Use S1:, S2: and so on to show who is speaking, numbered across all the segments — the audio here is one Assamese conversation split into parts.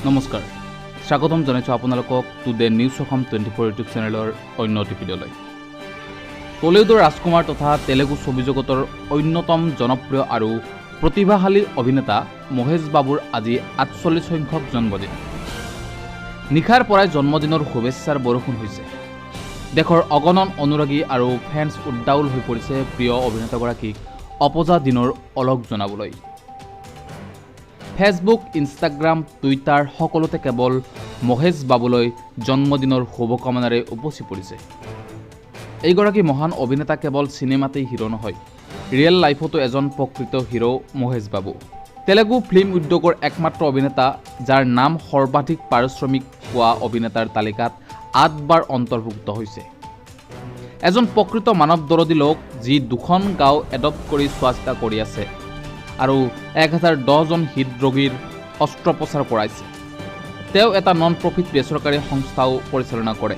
S1: নমস্কাৰ, স্বাগতম জনাইছোঁ আপোনালোকক টুডে নিউজ অসম 24 ইউটিউব চেনেলৰ অন্য এটি ভিডিঅ'লৈ। টলিউডৰ ৰাজকুমাৰ তথা তেলেগু ছবি জগতৰ অন্যতম জনপ্ৰিয় আৰু প্ৰতিভাশালী অভিনেতা মহেশ বাবুৰ আজি 48 সংখ্যক জন্মদিন। নিশাৰ পৰাই জন্মদিনৰ শুভেচ্ছাৰ বৰষুণ হৈছে। দেশৰ অগণন অনুৰাগী আৰু ফেন্স উদ্দাউল হৈ পৰিছে প্ৰিয় অভিনেতাগৰাকীক অপজা দিনৰ অলগ জনাবলৈ। ফেচবুক, ইনষ্টাগ্ৰাম, টুইটাৰ সকলোতে কেৱল মহেশ বাবুলৈ জন্মদিনৰ শুভকামনাৰে উপচি পৰিছে। এইগৰাকী মহান অভিনেতা কেৱল চিনেমাতেই হিৰ' নহয়, ৰিয়েল লাইফতো এজন প্ৰকৃত হিৰ' মহেশ বাবু। তেলেগু ফিল্ম উদ্যোগৰ একমাত্ৰ অভিনেতা যাৰ নাম সৰ্বাধিক পাৰিশ্ৰমিক পোৱা অভিনেতাৰ তালিকাত 8বাৰ অন্তৰ্ভুক্ত হৈছে। এজন প্ৰকৃত মানৱ দৰদী লোক যি দুখন গাঁও এডপ্ট কৰি চোৱা-চিতা কৰি আছে আৰু 1010জন হৃদৰোগীৰ অস্ত্ৰোপচাৰ কৰাইছে। তেওঁ এটা নন প্ৰফিট বেচৰকাৰী সংস্থাও পৰিচালনা কৰে।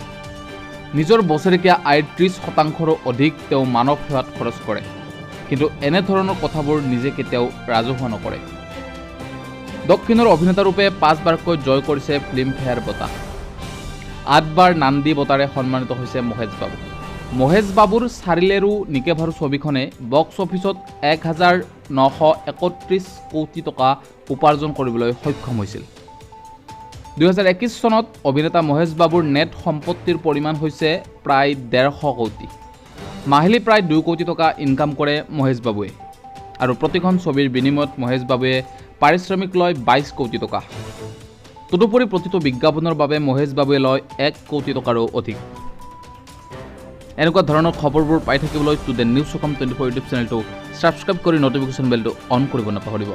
S1: নিজৰ বছৰেকীয়া আয়ৰ 30%ৰো অধিক তেওঁ মানৱ সেৱাত খৰচ কৰে। কিন্তু এনেধৰণৰ কথাবোৰ নিজে কেতিয়াও ৰাজহুৱা নকৰে। দক্ষিণৰ অভিনেতাৰূপে 5বাৰকৈ জয় কৰিছে ফিল্মফেয়াৰ বঁটা। 8বাৰ নান্দী বঁটাৰে সন্মানিত হৈছে মহেশ বাবু। মহেশ বাবুৰ চাৰিলেৰু নিকেভাৰু ছবিখনে বক্স অফিচত 1931 কোটি টকা উপাৰ্জন কৰিবলৈ সক্ষম হৈছিল। 2021 চনত অভিনেতা মহেশ বাবুৰ নেট সম্পত্তিৰ পৰিমাণ হৈছে প্ৰায় 150 কোটি। মাহিলী প্ৰায় 2 কোটি টকা ইনকাম কৰে মহেশ বাবুৱে আৰু প্ৰতিখন ছবিৰ বিনিময়ত মহেশ বাবুৱে পাৰিশ্ৰমিক লয় 22 কোটি টকা। তদুপৰি প্ৰতিটো বিজ্ঞাপনৰ বাবে মহেশ বাবুৱে লয় 1 কোটি টকাৰো অধিক। এনেকুৱা ধৰণৰ খবৰবোৰ পাই থাকিবলৈ টুডে নিউজ অসম 24 ইউটিউব চেনেলটো ছাবস্ক্ৰাইব কৰি ন'টিফিকেশ্যন বেলটো অন কৰিব নাপাহৰিব।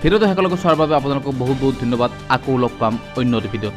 S1: ভিডিঅ'টো শেষলৈকে চোৱাৰ বাবে আপোনালোকক বহুত বহুত ধন্যবাদ। আকৌ লগ পাম অন্য এটি ভিডিঅ'ত।